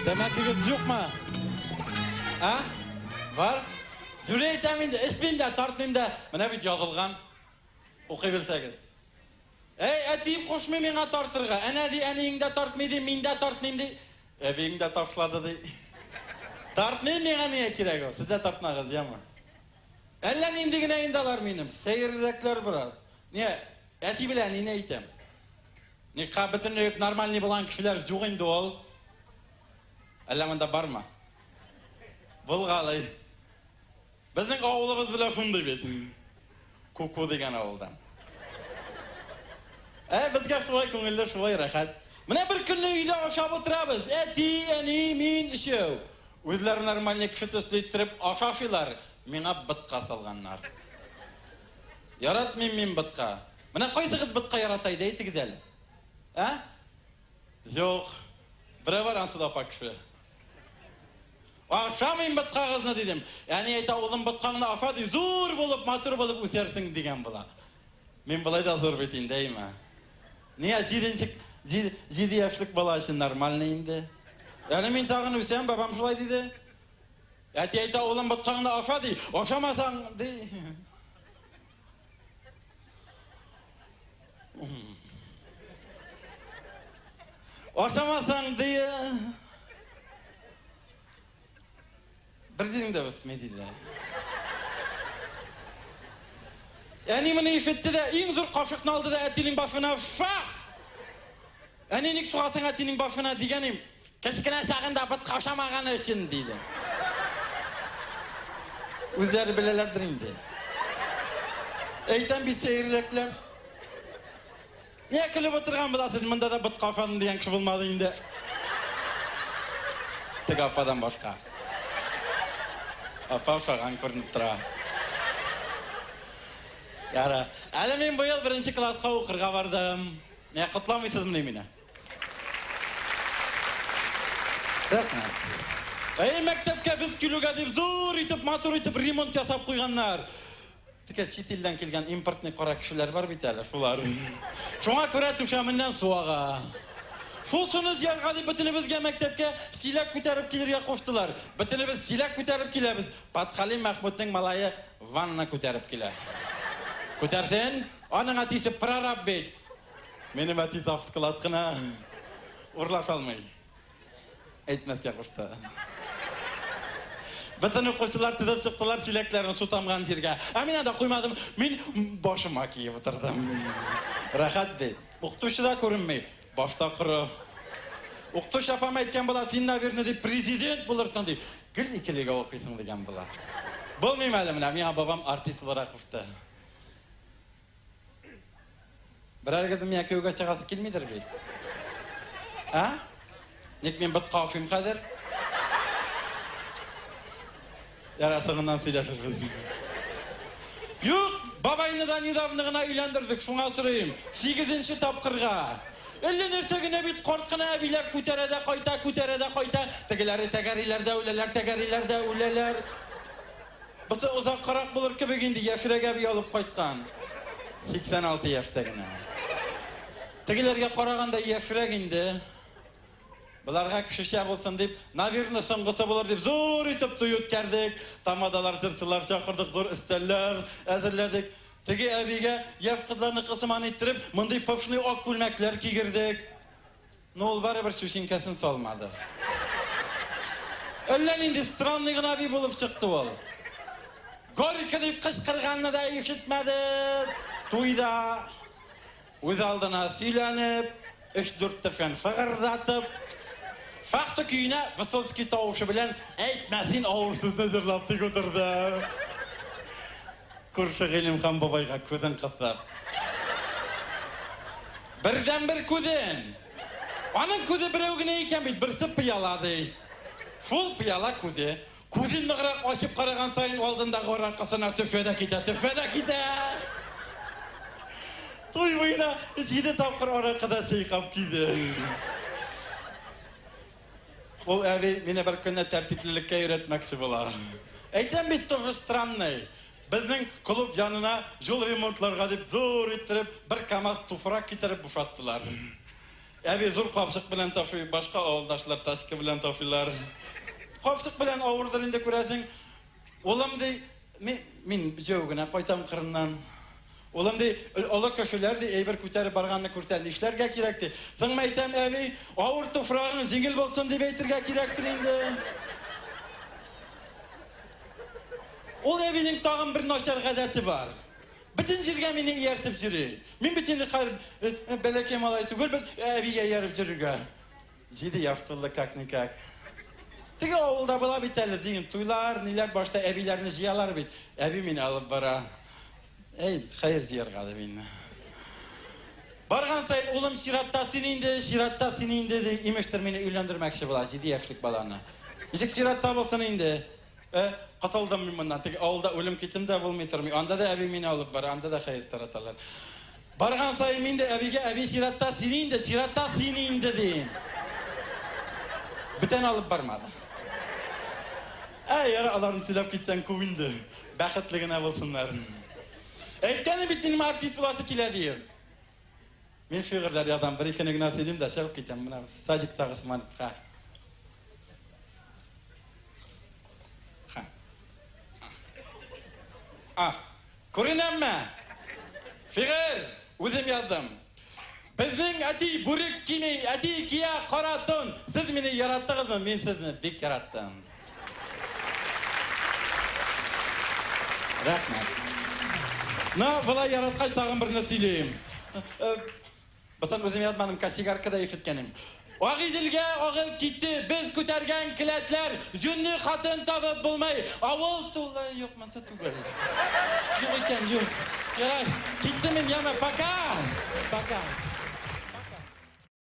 Тәмәкегез юкмы? А? Бар? Зүрә әйтәм инде, эчмим дә, тартмыйм да. Менә бит язылган. Укый белсәгез. Әй, әтием кушмый миңа тартырга. Әнә ди, әниең дә тартмый ди, мин дә тартмыйм ди. Әбиең дә ташлады ди. Тартмыйм миңа нигә кирәк ул? Сез дә тартмагыз, яме. Әллә нинди генә инде алар минем, сәеррәкләр бераз. Не, әти белән әнине әйтәм. Никха бөтенләй үк нормальный булган кешеләр юк инде ул. Әллә монда бармы? Булгалый. Безнең авылыбыз белән шундый бит. Куку дигән авылдан. Ә безгә шулай күңелле, шулай рәхәт. Менә бер көнне өйдә ашап утырабыз. Әти, әни, мин өчәү. Үзләре нормальный кеше төсле иттереп ашашыйлар, миңа ботка салганнар. Яратмыйм мин ботка. Менә кайсыгыз ботка ярата иде, әйтегез әле. Ә? Юк. Берәү бар ансы да апа кеше. Ашамыйм боткагызны, дидем. Әни әйтә, улым, боткаңны аша, ди, зур булып, матур булып үсәрсең, дигән була. Мин болай да зур бит инде, әйме? Нигә җиденче, җиде яшьлек бала өчен нормально инде. Әле мин тагын үсәм, бабам шулай диде. Әти әйтә, улым, боткаңны аша, ди, ашамасаң, ди. Ашамасаң ди. Бер җирең дә үсми диде. Әни моны ишетте дә, иң зур кашыкны алды да әтинең башына шак! Әни, ник сугасың әтинең башына дигәнем, кечкенә чагында ботка ашамаганы өчен, диде. Үзләре беләләрдер инде. Әйтәм бит сәеррәкләр. Нигә көлеп утырган буласыз, монда да ботка ашадым дигән кеше булмады инде. Теге ападан башка. Апа ашаган күренеп тора. Яра. Әле мин быел беренче класска укырга бардым. Нигә котламыйсызмыни мине? Рәхмәт. Әй, мәктәпкә без килүгә дип зур итеп, матур итеп ремонт ясап куйганнар. Теге чит илдән килгән импортный кара кешеләр бар бит әле, шулар. Шуңа күрә түшәменнән су ага. Шул суны җыярга дип бөтенебезгә мәктәпкә чиләк күтәреп килергә куштылар. Бөтенебез чиләк күтәреп киләбез. Патхалим Мәхмүтнең малае ванна күтәреп килә. Күтәрсен, аның әтисе прораб бит. Минем әти завсклад кына урлаша алмый. Әйтмәскә кушты. Бөтен укучылар тезеп чыктылар чиләкләрен су тамган җиргә. Ә мин анда куймадым. Мин башыма киеп утырдым. Рәхәт бит. Укытучы да күренми. Башта коры. Укытучы апам әйткән була, син, наверное, ди, президент булырсың, ди. Гел икелегә укыйсың, дигән була. Булмыйм әле менә, миңа бабам артист буларак кушты. Берәрегезнең миңа кияүгә чыгасы килмидер бит? Ә? Ник мин ботка ашыйм хәзер? Ярар, соңыннан сөйләшербез. Юк, бабайны да недавно гына өйләндердек, шуңа сорыйм. Сигезенче тапкырга. Әллә нәрсә генә бит, карт кына әбиләр күтәрә дә кайта, күтәрә дә кайта. Тегеләре тәгәриләр дә үләләр, тәгәриләр дә үләләр. Бусы озаккарак булыр кебек инде, яшьрәк әби алып кайткан. 86 яшьтә генә. Тегеләргә караганда яшьрәк инде. Боларга кешечә булсын дип, наверно, соңгысы булыр дип, зур итеп туй үткәрдек. Тамадалар, җырчылар чакырдык, зур өстәлләр әзерләдек. Теге әбигә яшь кызларныкы сыман иттереп, мондый пышный ак күлмәкләр кигердек. Но ул барыбер чүчинкәсен салмады. Әллә нинди странный гына әби булып чыкты ул. Горько дип кычкырганны да ишетмәде. Туйда үз алдына сөйләнеп, өч-дүрт тешен шыгырдатып, шахта көенә Высоцкий тавышы белән Әйтмә син авыр сүзне җырлап тик утырды. Күрше Гыйлемхан бабайга күзен кысып. Бердәнбер күзен! Аның күзе берәү генә икән бит, берсе пыяла, ди. Шул пыяла күзе. Күзен ныграк ачып караган саен алдындагы аракысына төшә дә китә, төшә дә китә. Туй буена җиде тапкыр аракыда чайкап киде. Ул әби мине бер көнне тәртиплелеккә өйрәтмәкче була. Әйтәм бит, тоже странный. Безнең клуб янына юл ремонтларга дип зур иттереп бер КАМАЗ туфрак китереп бушаттылар. Әби зур капчык белән ташый, башка авылдашлар тачка белән ташыйлар. Капчык белән авырдыр инде, күрәсең. Улым, ди, мин җәяү генә кайтам кырыннан. Улым, ди, олы кешеләр, ди, әйбер күтәреп барганны күрсә, нишләргә кирәк, ди. Соң, әйтәм, әби, авыр туфрагың җиңел булсын дип әйтергә кирәктер инде. Ул әбинең тагын бер начар гадәте бар. Бөтен җиргә мине ияртеп йөри. Мин бит инде хәзер бәләкәй малай түгел, бит әбигә ияреп йөрергә. 7 яшь тулды, как-никак. Теге авылда була бит әле, дигән туйлар, ниләр, башта әбиләрне җыялар бит. Әби мине алып бара. Әй, хәер җыярга дип инде. Барган саен, улым, чиратта син инде, чиратта син инде, ди, имештер, мине өйләндермәкче була, 7 яшьлек баланы. Ничек чиратта булсын инде? Котылдым мин моннан. Теге авылда үлем китем дә булмый тормый. Анда да әби мине алып бара, анда да хәер тараталар. Барган саен мин дә әбигә, әби, чиратта син инде, чиратта син инде, дим. Бүтән алып бармады. Әй, яра, аларны сөйләп китсәң күп инде. Бәхетле генә булсыннар. Әйткәнем бит, минем артист буласы килә диеп. Мин шигырьләр язам, бер икене генә сөйлим дә чыгып китәм. Менә садиктагы сыман. Ха. Ха. А, күренәмме? Шигырь үзем яздым. Безнең әти бүрек кими, әти кия кара тон. Сез мине яраттыгызмы? Мин сезне бик яраттым. Рәхмәт. Ну, болай яраткач, тагын берне сөйлим. Бытын үзем язмадым, косигаркада ишеткәнем. Агыйделгә агып китте, без күтәргән келәтләр, юньле хатын табып булмый, авыл тулы, юк, монсы түгел. Юк икән, юк. Ярар, киттем мин, яме, пока! Пока.